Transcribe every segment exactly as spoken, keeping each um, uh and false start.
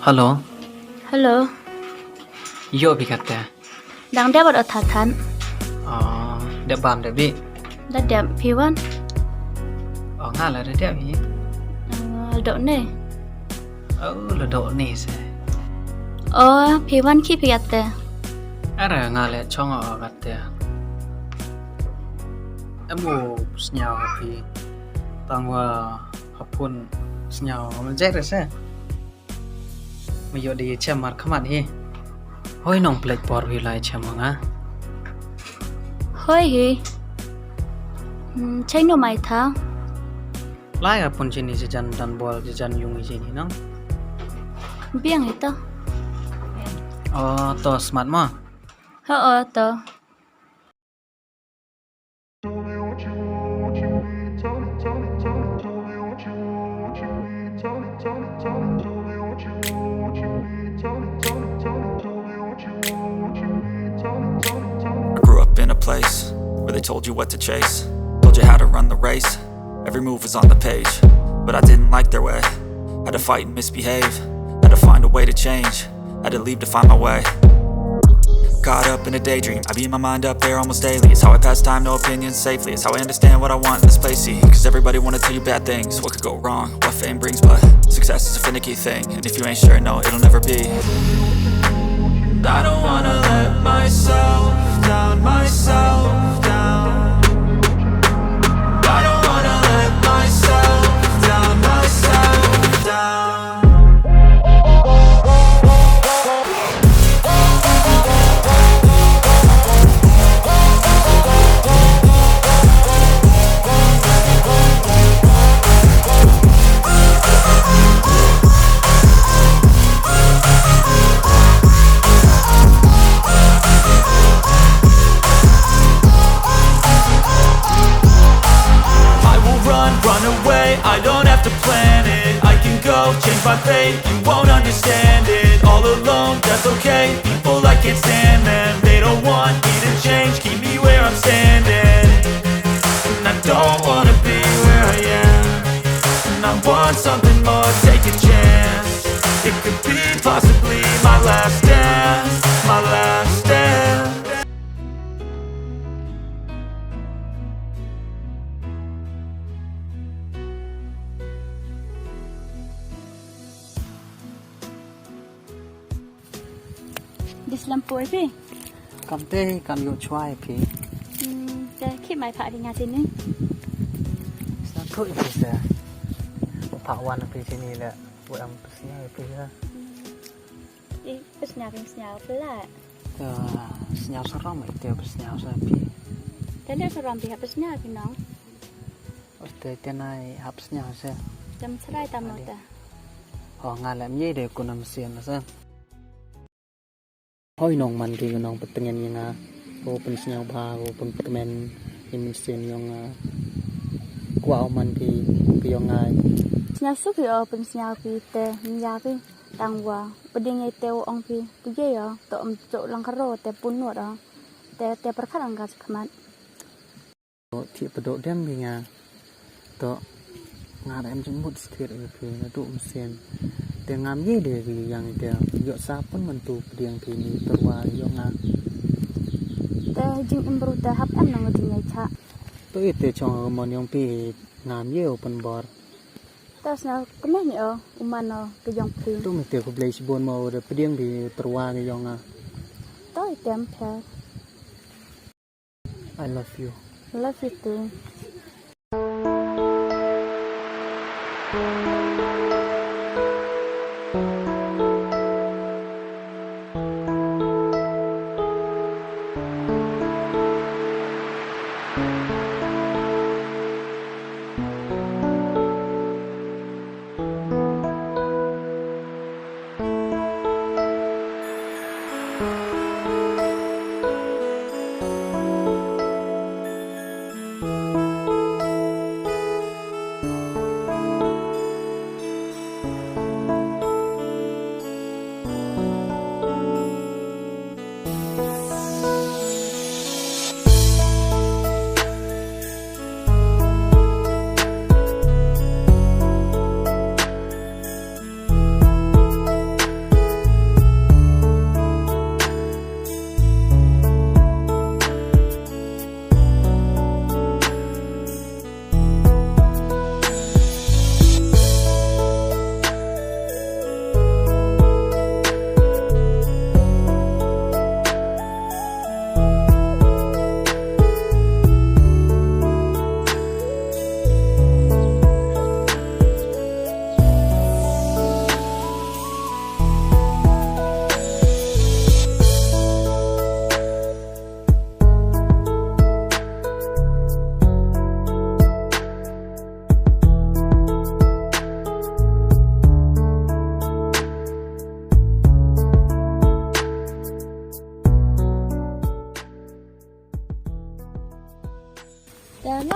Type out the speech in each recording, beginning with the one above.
Hello. Hello. Yoh phi katte? Dang dep o tha than. Oh, dep bam dep bih? Da dep, phi wan? Oh, nga la da dep hi. Oh, la doh ne? Oh, la doh ne se. Oh, phi wan ki phi katte? Ara nga le chong o katte. Em u sñiaw phi. Tang wa hapun sñiaw ma jer se. Ma yoh di chem mar khmat hi. Hoi nong plet por hi lai chem nga. Hoi hi. Hmm, chai no mai tha. Lai ka pun chini si jan dan bol si jan yung hi chini nong. Biang hi to. Oh, to smat mo. Ho, oh, to. I grew up in a place where they told you what to chase, told you how to run the race. Every move was on the page, but I didn't like their way. Had to fight and misbehave, had to find a way to change. Had to leave to find my way. Caught up in a daydream, I beat my mind up there almost daily. It's how I pass time, no opinions safely. It's how I understand what I want in this place. See, 'cause everybody wanna tell you bad things. What could go wrong? What fame brings, but success is a finicky thing. And if you ain't sure, no, it'll never be. I don't wanna let myself down, myself down. I don't wanna let myself down, myself down. I will run, run away, I don't have to plan it. I can go, change my fate, you won't understand it. All alone, that's okay, people, I can't stand them. They don't want me to change, keep me where I'm standing. And I don't wanna be where I am. And I want something more, take a chance. It could be possibly my last dance, my last dance. Di slem poi phi? Kamte kam yoh chwa phi. Hmm, te khih mai phah phi nga chini. Sa thu phi sa. Phah wan phi chini le. Wa em psñiaw phi ha. I psñiaw phi, sñiaw phi la. Te sñiaw sarom i te psñiaw sa phi. Te le sarom phi ha psñiaw phi nong. Te te nai hap sñiaw se. Tam chrai tam mo ta. Ho nga lem ye de ku nam sien na se. Hoi nong man ki nong patngen ya nga. Ko pynsñiaw bha, ko pynkmen, i mynsiem yong nga. Kwah o man ki, ki yong nga. Sñiaw suk i o pynsñiaw ki te, ya ki, tang wa, pdiang i te o ong ki, tu ye o, to um chok lang karo, te pun nuat o, te, te pyrkhat ang ka chakhmat. Ti pdoh dem bi nga. To nga da em jingmut sthir i phi na tu mynsiem. Te ngam ye de bi yang i te yoh sa pun man tu pdiang phi ni tyrwa yong nga. Te jingim bru te hap em nong jingyaid cha. To i te chong mon yong phi ngam ye u pynbor. Te sñiaw kmeh ni o u man o ki yong phi. Tu mi te khublei chibun mo u da pdiang phi tyrwa ki yong nga. To i te em pher. I love you. Love you too.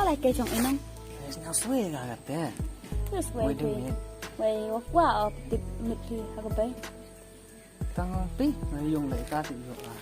Ai ke jong i nong. Nga swe nga kate. Swe. Wei de mit. Wei wa kwah o tip mit phi ha ka bei. Tang pi, nga yung le ka tip yo a.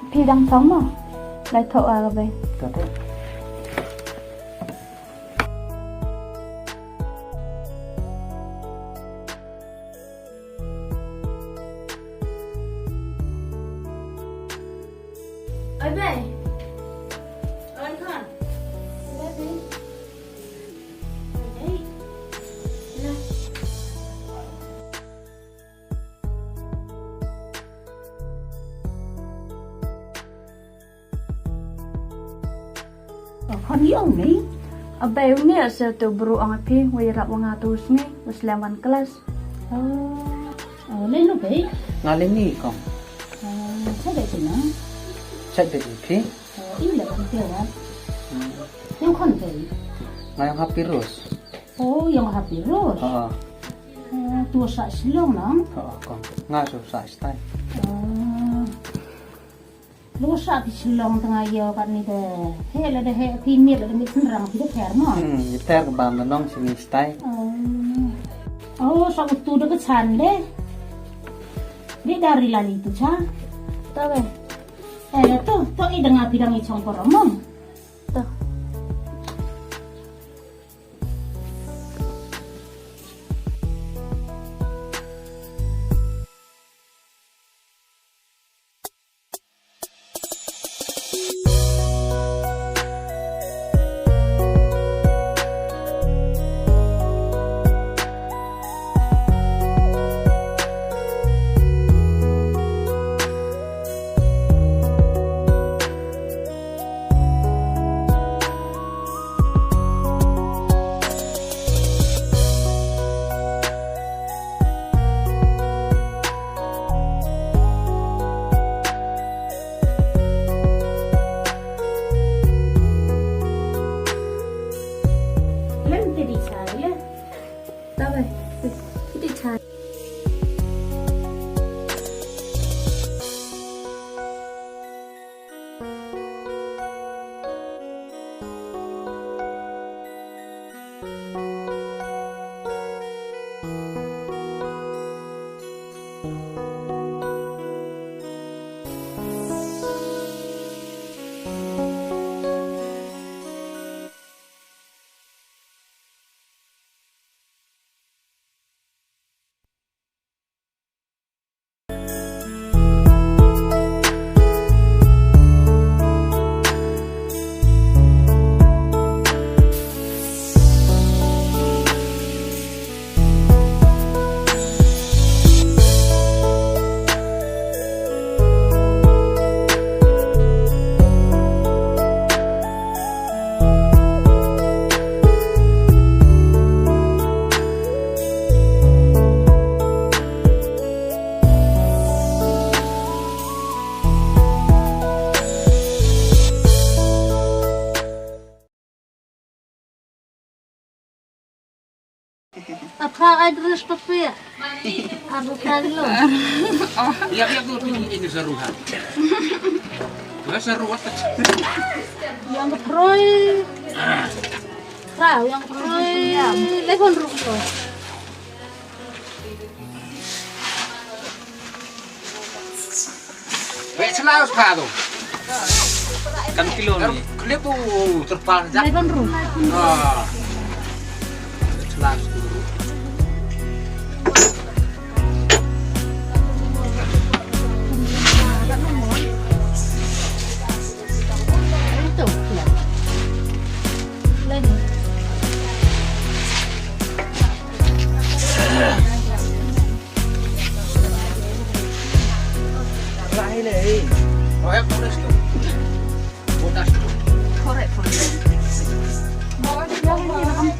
Phi dang song mo? Lai thoh a ka bei. Ka te. Oi bei. Oi khon. Oi bei. Oi bei. O khon, yong ni. A bei, u ni a se tu bru ong a phi, wa yarap wa nga tu sngi, wa slem wan klas. O, o, le nu bei? Nga le ni kong. O, cha bei tu na? Cha bei tu phi? O, i le kan te wa. Hmm. Yong khon bei? Nga yong Happy Rose. O, yong Happy Rose. Ha. O, tu sa Shillong na? Ha kong. Nga su sa stai. O. Lu sa phi Shillong tang a yoh kat ni de. He la de he phi miet la de miet Synrang phi de pher mo. Hmm, i pher ka bam da nong sini stai. O. O, sa u tu de ka chan de. Di dari la ni tu cha. Ta be. Eh, tu, tu i dang a phi dang i chong por mo. Tu. Lem te di chai le. Ta be. Te di chai. Apa address pa phi? Aru kali lo. Iya, iya, tu, tu, ini seru, ha. Wah, seru, wah. Yang keproi. Rau, yang keproi. Lepon ru lo. Weh, selaus pa tu. Kam kilo ni. Klip tu terpal jak. Lepon ru. Ah. Selaus tu. Itu, ya. Lain. Correct, correct. Correct, correct. Bawa dia ni, nak ambil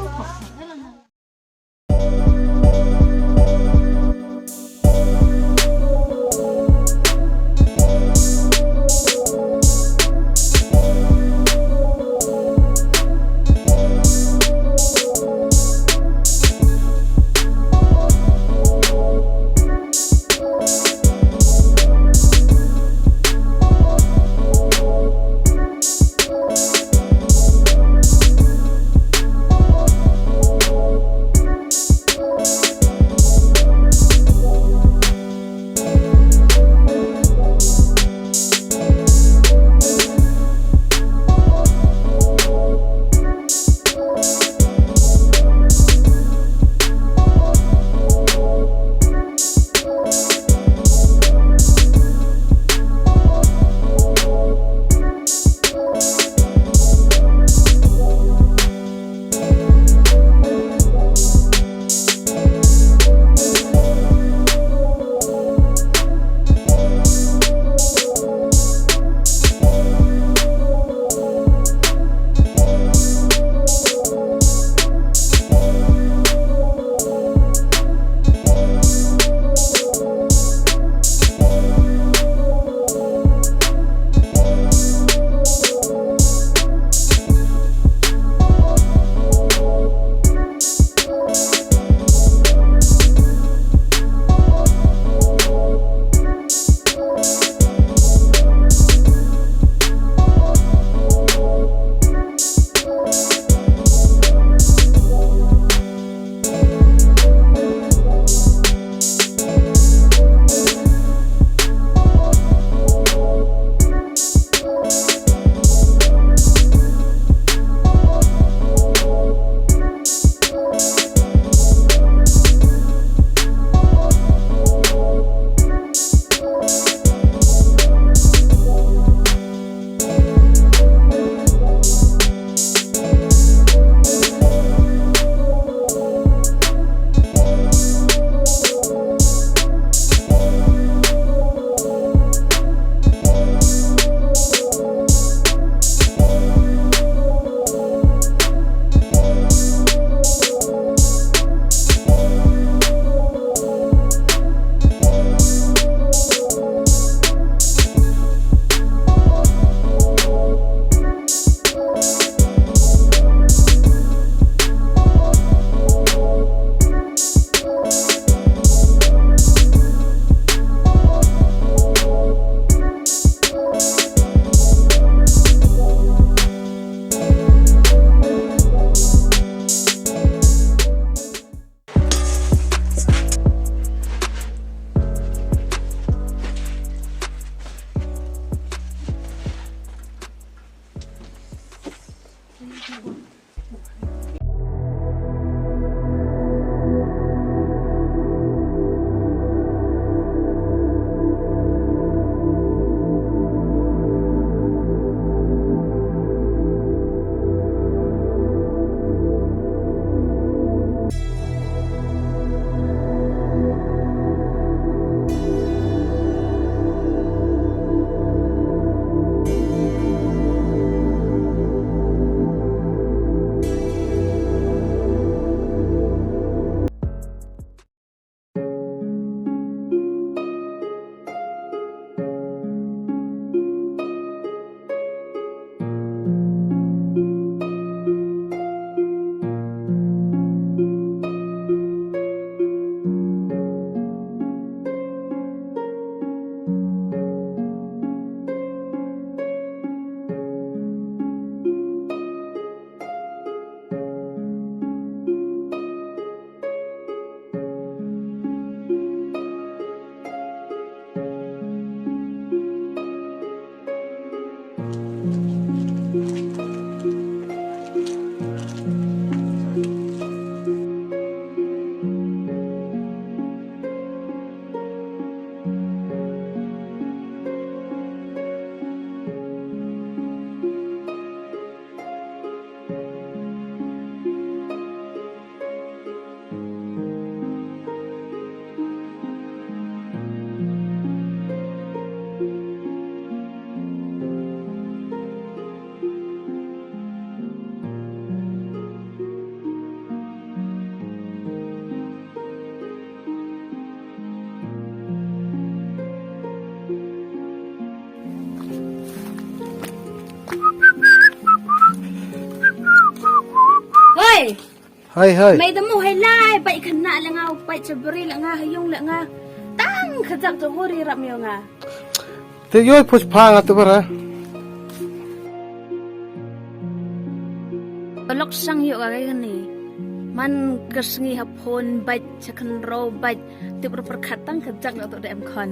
Hei, hei. Mei da mo hei lai, bait khynnah le nga, bait chabri le nga, ha yung le nga. Tang khajak tu huri rap myo nga. Te yoi pus pha nga tu bara. Lok sang yoh ka kani. Man ka sngi ha phone bait, cha khynraw bait, tip ruh pyrkhat tang khajak yoh tu da em khon.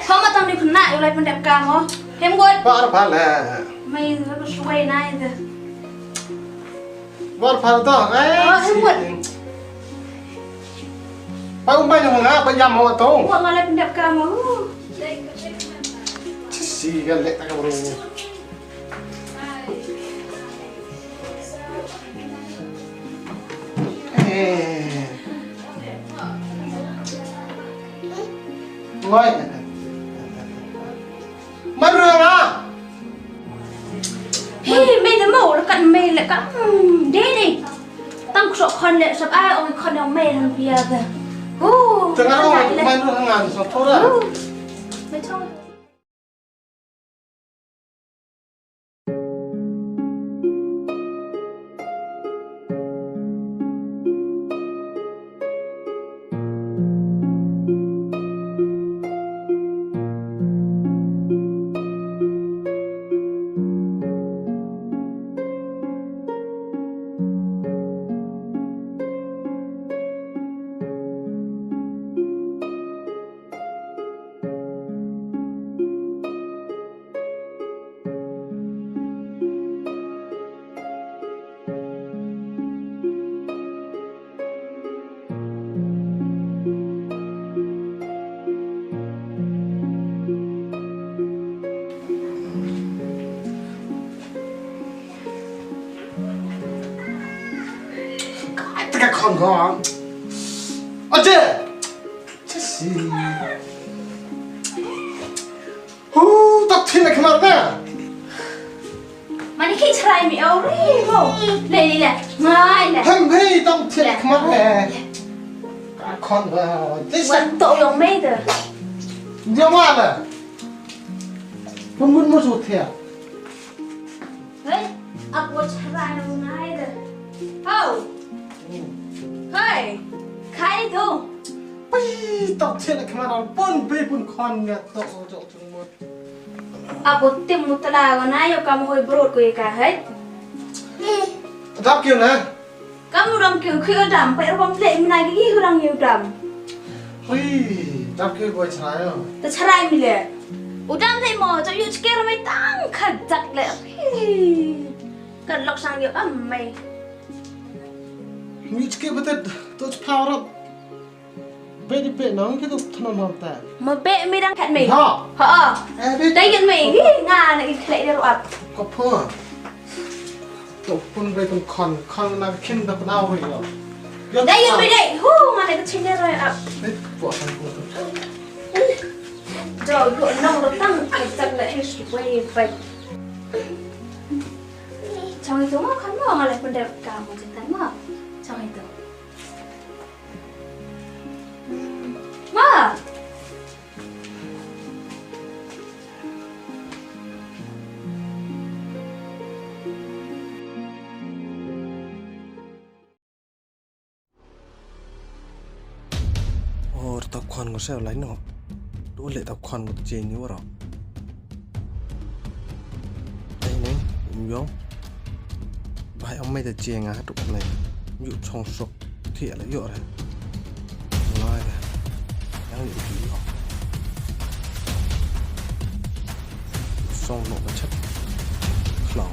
Homa tang ni khynnah, u lai pyndep ka mo. Hem got. Par pha le. Mei ru shuwai nai de. Par pha to, eh. Oh, hem got. Pa um bai nong nga, pa yam ho to. Wa nga lai pyndep ka mo. Si ka le ta ka bro. Eh. Ngoi. Marunga. Hei, mei da mo, la kat mei la kat. Hmm, de de. Tang sok khon le, sap ai ong khon ong mei lang bia ga. Oh, tengah ong, mei nong nga, sok thora. Oh. Mei chong. Ka khon ko. Aje. Jesse. Hu, tak thil khmat na. Mani ki chrai mi au ri mo. Le, le, le. Ngai le. Hem hei, tak thil khmat na. Ka khon ba. Wan to yong mei de. Dia ma le. Pun mun mo su thia. Hei, ap wa chrai na ngai de. Hau. Hei, khai do. Pai, tak thil khmat na. Pun bei pun khon nga to so jok chung mo. Ap wa tim mo tala wa na yo kam hoi brot ko ka hei. Dap kiu na. Kam u dam kiu, kiu u dam, pa er bam le, mina ki u dam kiu u dam. Hui, dap kiu boi chrai o. Ta chrai mi le. U dam te mo, ta yu chker me tang kha dak le. Hui. Ka lok sang yu am me. Yu chker bete, to chpau rap. Be di be nong ki tu thno nom ta. Ma be mi dang khat me. Ha. Ha. Eh, di. Dai kin me. Hi, nga na i khlek de ruap. Ko pho. To pun be kun khon, khon na khin da pnau ri yo. Dai kin me dai. Hu, nga na ka chin de ruap. Ni po san ko. Jo, yo nong ro tang ka tak la hi shi wei bai. Chong itu mo khon mo nga la pun de ka mo chin tan mo. Chong itu. Ma! Or tap khon ko se lai no. Do le tap khon ko je ni waro. Ai ne, um yong. Bai ong mei ta je nga tu nei. Yu chong sok. Thiah la yoh re. Lai re. Yang yu ki yoh. Song nok ka chat. Khlaw.